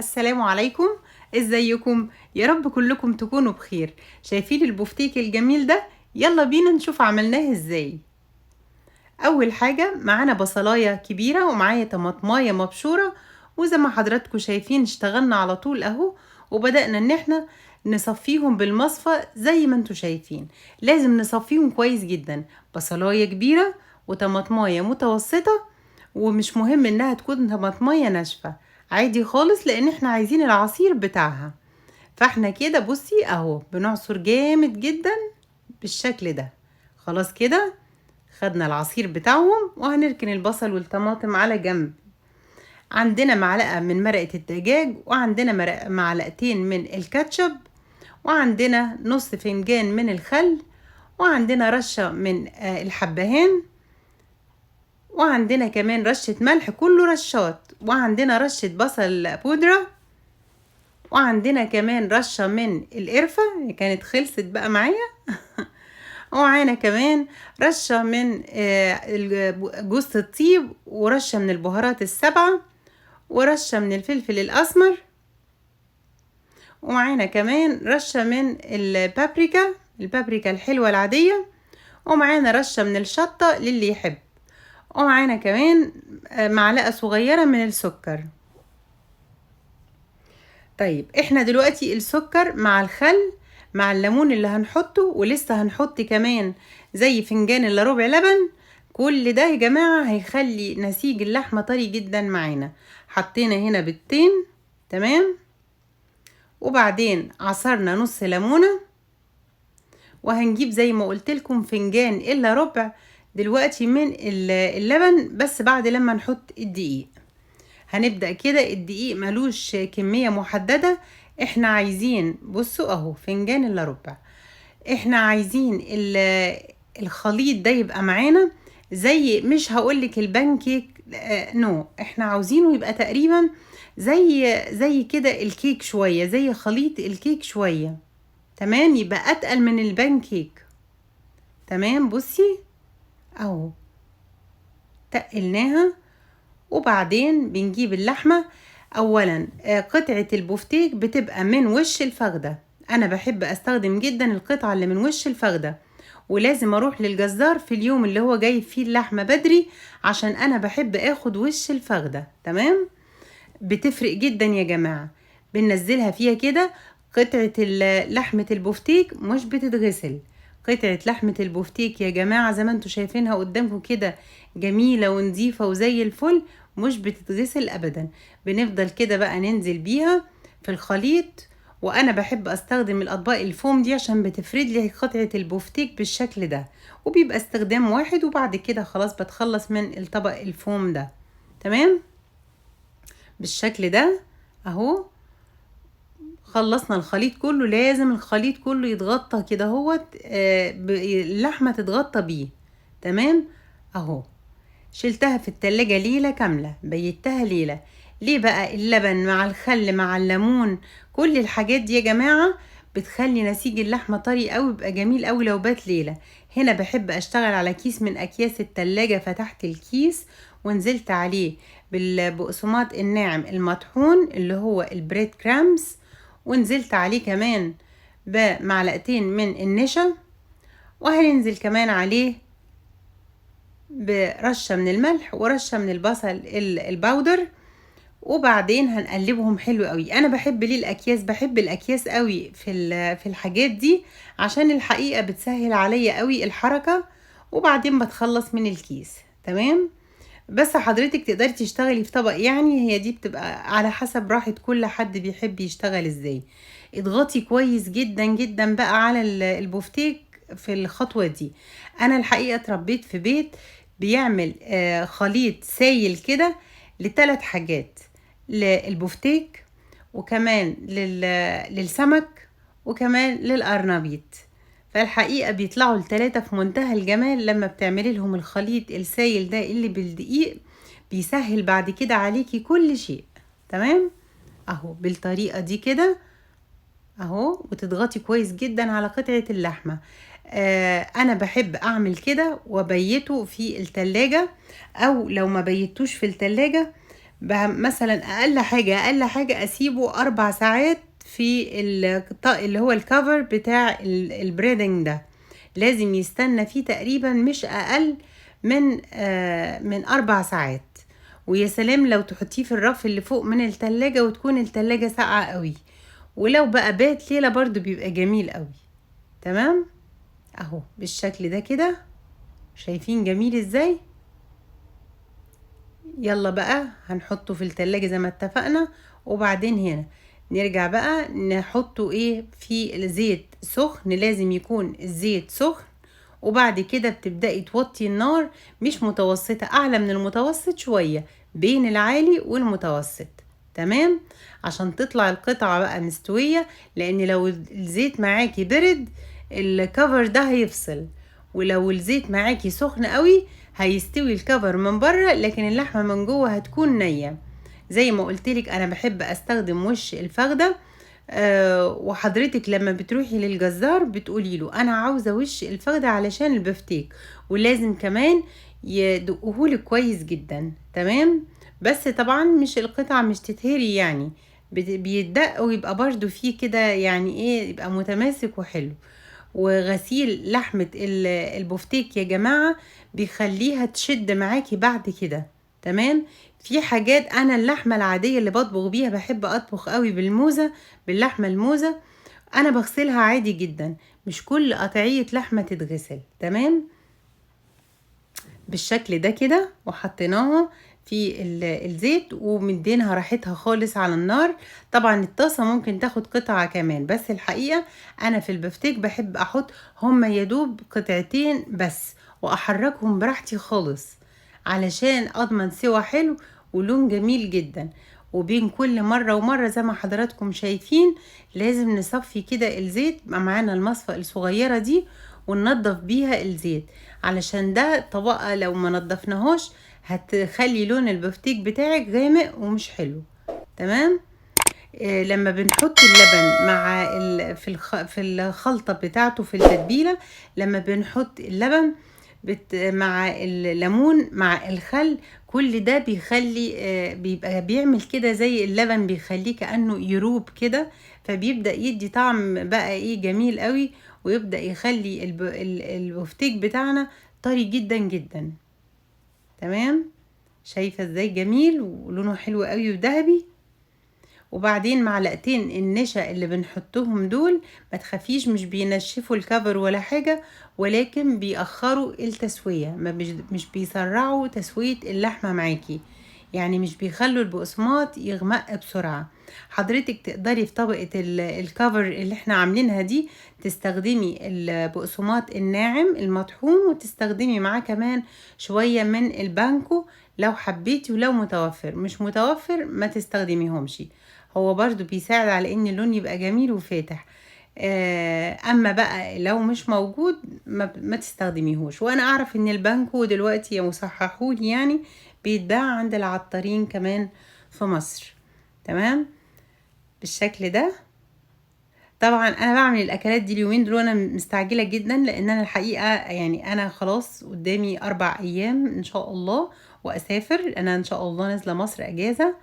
السلام عليكم، ازيكم؟ يا رب كلكم تكونوا بخير. شايفين البفتيك الجميل ده؟ يلا بينا نشوف عملناه ازاي. اول حاجة معانا بصلاية كبيرة ومعايا طماطماية مبشورة، وزي ما حضراتكم شايفين اشتغلنا على طول اهو، وبدأنا ان احنا نصفيهم بالمصفى زي ما انتم شايفين. لازم نصفيهم كويس جدا. بصلاية كبيرة وطماطماية متوسطة، ومش مهم انها تكون طماطماية ناشفة، عادي خالص، لان احنا عايزين العصير بتاعها. فاحنا كده بصي اهو بنعصر جامد جدا بالشكل ده. خلاص كده خدنا العصير بتاعهم، وهنركن البصل والطماطم على جنب. عندنا معلقة من مرقة الدجاج، وعندنا معلقتين من الكاتشب، وعندنا نص فنجان من الخل، وعندنا رشة من الحبهان، وعندنا كمان رشة ملح، كله رشات، وعندنا رشة بصل بودرة، وعندنا كمان رشة من القرفة كانت خلصت بقى معايا ومعانا كمان رشة من جوز الطيب، ورشة من البهارات السبعة، ورشة من الفلفل الأسمر، ومعانا كمان رشة من البابريكا، البابريكا الحلوة العادية، ومعانا رشة من الشطة للي يحب، ومعانا كمان معلقة صغيرة من السكر. طيب احنا دلوقتي السكر مع الخل مع الليمون اللي هنحطه، ولسه هنحط كمان زي فنجان الا ربع لبن، كل ده يا جماعة هيخلي نسيج اللحمة طري جدا معانا. حطينا هنا بيضتين، تمام، وبعدين عصرنا نص ليمونة، وهنجيب زي ما قلت لكم فنجان الا ربع دلوقتي من اللبن، بس بعد لما نحط الدقيق. هنبدأ كده، الدقيق ملوش كمية محددة، احنا عايزين بصوا اهو فنجان الا ربع، احنا عايزين الخليط ده يبقى معانا زي، مش هقولك البانكيك، no، احنا عاوزينه يبقى تقريبا زي كده الكيك شوية، زي خليط الكيك شوية، تمام، يبقى اتقل من البانكيك، تمام. بصي اهو تقلناها. وبعدين بنجيب اللحمة. اولا، قطعة البفتيك بتبقى من وش الفخدة، انا بحب استخدم جدا القطعة اللي من وش الفخدة، ولازم اروح للجزار في اليوم اللي هو جايب فيه اللحمة بدري، عشان انا بحب اخد وش الفخدة، تمام. بتفرق جدا يا جماعة. بننزلها فيها كده قطعة لحمة البفتيك مش بتتغسل. قطعة لحمة البفتيك يا جماعة زي ما انتوا شايفينها قدامكم كده جميلة ونظيفة وزي الفل، مش بتتغسل ابدا. بنفضل كده بقى ننزل بيها في الخليط، وانا بحب استخدم الاطباق الفوم دي عشان بتفرد لي قطعة البفتيك بالشكل ده، وبيبقى استخدام واحد، وبعد كده خلاص بتخلص من الطبق الفوم ده، تمام، بالشكل ده اهو. خلصنا الخليط كله. لازم الخليط كله يتغطى كده اهوت، اللحمة تتغطى بيه، تمام اهو. شلتها في التلاجة ليلة كاملة، بيتها ليلة. ليه بقى؟ اللبن مع الخل مع الليمون، كل الحاجات دي يا جماعة بتخلي نسيج اللحمة طري قوي، بيبقى جميل قوي لو بات ليلة. هنا بحب اشتغل على كيس من اكياس التلاجة، فتحت الكيس ونزلت عليه بالبقسماط الناعم المطحون اللي هو ال bread crumbs، ونزلت عليه كمان بمعلقتين من النشا، وهننزل كمان عليه برشة من الملح ورشة من البصل ال powder، وبعدين هنقلبهم حلو قوي. انا بحب ليه الاكياس، بحب الاكياس قوي في الحاجات دي، عشان الحقيقة بتسهل عليا قوي الحركة، وبعدين بتخلص من الكيس، تمام. بس حضرتك تقدري تشتغلي في طبق، هي دي بتبقى على حسب راحة كل حد بيحب يشتغل ازاي. اضغطي كويس جدا جدا بقى على البفتيك في الخطوة دي. انا الحقيقة اتربيت في بيت بيعمل خليط سايل كده لثلاث حاجات، للبفتيك وكمان للسمك وكمان للقرنبيط. فالحقيقة بيطلعوا التلاتة في منتهى الجمال لما بتعملي لهم الخليط السايل ده اللي بالدقيق، بيسهل بعد كده عليكي كل شيء، تمام اهو بالطريقة دي كده اهو. وتضغطي كويس جدا على قطعة اللحمة. انا بحب اعمل كده وبيته في التلاجة، او لو ما بيتوش في التلاجة مثلا اقل حاجة اقل حاجة اسيبه 4 ساعات في اللي هو ال cover بتاع ال breading ده، لازم يستنى فيه تقريبا مش اقل من 4 ساعات. ويا سلام لو تحطيه في الرف اللي فوق من التلاجة وتكون التلاجة ساقعة قوي، ولو بقى بات ليلة برضو بيبقى جميل قوي. تمام اهو بالشكل ده كده، شايفين جميل ازاي؟ يلا بقى هنحطه في التلاجة زي ما اتفقنا. وبعدين هنا نرجع بقى نحطه ايه في الزيت سخن، لازم يكون الزيت سخن. وبعد كده بتبدأي توطي النار، مش متوسطة، اعلى من المتوسط شوية، بين العالي والمتوسط. تمام، عشان تطلع القطعة بقى مستوية، لان لو الزيت معاكي برد الكفر ده هيفصل، ولو الزيت معاكي سخن قوي هيستوي الكفر من بره لكن اللحمة من جوه هتكون نية. زي ما قلتلك انا بحب استخدم وش الفخدة، وحضرتك لما بتروحي للجزار بتقولي له انا عاوزة وش الفخدة علشان البفتيك، ولازم كمان يدقهولك كويس جدا. تمام، بس طبعا مش القطعة مش تتهري يعني، بيدق ويبقى برضو فيه كده يعني ايه، يبقى متماسك وحلو. وغسيل لحمة البفتيك يا جماعة بيخليها تشد معاكي بعد كده. تمام، في حاجات انا اللحمة العادية اللي بطبخ بيها بحب اطبخ قوي بالموزة، باللحمة الموزة انا بغسلها عادي جدا، مش كل قطعية لحمة تتغسل. تمام، بالشكل ده كده، وحطيناها في الزيت ومدينها راحتها خالص على النار. طبعا الطاسة ممكن تاخد قطعة كمان، بس الحقيقة انا في البفتيك بحب احط هما يدوب قطعتين بس واحركهم براحتي خالص علشان اضمن سوا حلو ولون جميل جدا. وبين كل مرة ومرة زي ما حضراتكم شايفين لازم نصفي كده الزيت، معانا المصفى الصغيرة دي وننضف بيها الزيت، علشان ده طبقة لو ما نضفناهوش هتخلي لون البفتيك بتاعك غامق ومش حلو. تمام، لما بنحط اللبن مع في الخلطة بتاعته في التتبيلة، لما بنحط اللبن مع الليمون مع الخل، كل ده بيبقى بيعمل كده زي اللبن، بيخليه كأنه يروب كده، فبيبدأ يدي طعم بقى ايه جميل قوي، ويبدأ يخلي البفتيك بتاعنا طري جدا جدا. تمام، شايفة ازاي جميل ولونه حلو قوي وذهبي. وبعدين معلقتين النشا اللي بنحطهم دول ما تخافيش مش بينشفوا الكفر ولا حاجة، ولكن بيأخروا التسوية، مش بيسرعوا تسوية اللحمة معاكي، يعني مش بيخلوا البقسماط يغمق بسرعة. حضرتك تقدري في طبقة الكفر اللي احنا عاملينها دي تستخدمي البقسماط الناعم المطحون، وتستخدمي معاه كمان شوية من البانكو لو حبيتي، ولو متوفر. مش متوفر ما تستخدميهمش، هو برضو بيساعد على ان اللون يبقى جميل وفاتح. اما بقى لو مش موجود ما تستخدميهوش. وانا اعرف ان البانكو دلوقتي وصححولي بيتباع عند العطارين كمان في مصر. تمام، بالشكل ده. طبعا انا بعمل الاكلات دي اليومين دول وانا مستعجله جدا، لان انا الحقيقه انا خلاص قدامي 4 ايام ان شاء الله واسافر. انا ان شاء الله نازله مصر اجازه،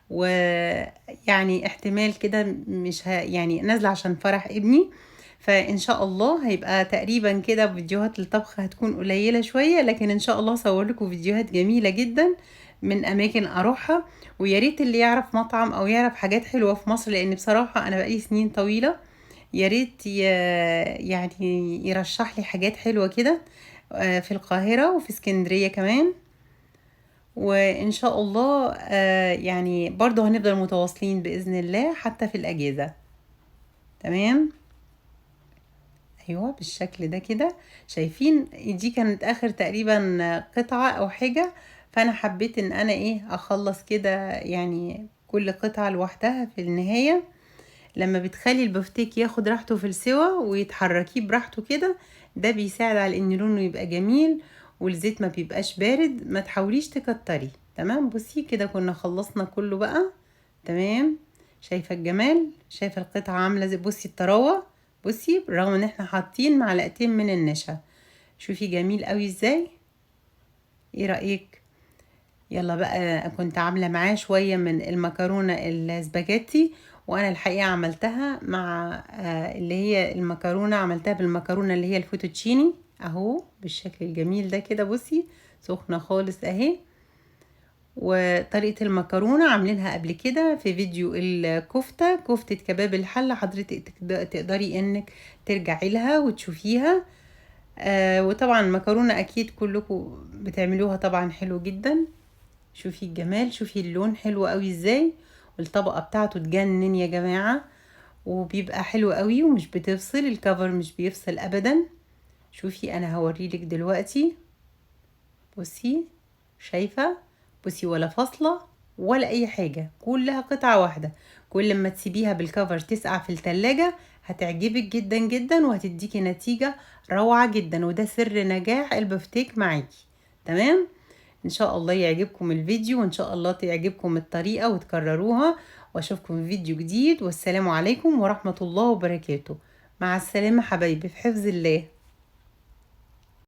ويعني احتمال كده مش يعني نازله عشان فرح ابني، فان شاء الله هيبقى تقريبا كده فيديوهات الطبخ هتكون قليله شويه، لكن ان شاء الله اصور لكم فيديوهات جميله جدا من اماكن اروحها. ويا ريت اللي يعرف مطعم او يعرف حاجات حلوه في مصر، لان بصراحه انا بقالي سنين طويله، يا ريت يرشح لي حاجات حلوه كده، في القاهره وفي اسكندريه كمان. وإن شاء الله، برضو هنفضل متواصلين بإذن الله حتى في الأجازة. تمام، أيوة بالشكل ده كده. شايفين دي كانت آخر تقريبا قطعة أو حاجة، فأنا حبيت إن أنا أخلص كده كل قطعة لوحدها في النهاية. لما بتخلي البفتيك ياخد راحته في السوا ويتحركيه براحته كده، ده بيساعد على إن لونه يبقى جميل والزيت ما بيبقاش بارد. ما تحاوليش تكتري. تمام، بصي كده كنا خلصنا كله بقى. تمام، شايفة الجمال؟ شايفة القطعة عاملة زي، بصي الطراوة، بصي بالرغم ان احنا حاطين معلقتين من النشا، شوفي جميل قوي ازاي. ايه رأيك؟ يلا بقى، كنت عاملة معاه شوية من المكرونة السباجيتي، وانا الحقيقة عملتها مع اللي هي المكرونة، عملتها بالمكرونة اللي هي الفوتوتشيني اهو بالشكل الجميل ده كده. بصي سخنة خالص اهي. وطريقة المكرونة عاملينها قبل كده في فيديو الكفتة، كفتة كباب الحلة، حضرتك تقدري انك ترجعي لها وتشوفيها. وطبعا المكرونة اكيد كلكم بتعملوها طبعا حلو جدا. شوفي الجمال، شوفي اللون حلو قوي ازاي، والطبقة بتاعته تجنن يا جماعة، وبيبقى حلو قوي ومش بتفصل، الكفر مش بيفصل ابدا. شوفي انا هوريلك دلوقتي، بصي شايفة، بصي ولا فاصلة ولا اي حاجة، كلها قطعة واحدة. كل ما تسيبيها بالكفر تسقع في التلاجة هتعجبك جدا جدا، وهتديكي نتيجة روعة جدا، وده سر نجاح البفتيك معاكي. تمام، ان شاء الله يعجبكم الفيديو، وان شاء الله تعجبكم الطريقة وتكرروها، واشوفكم في فيديو جديد. والسلام عليكم ورحمة الله وبركاته. مع السلامة حبايبي، في حفظ الله.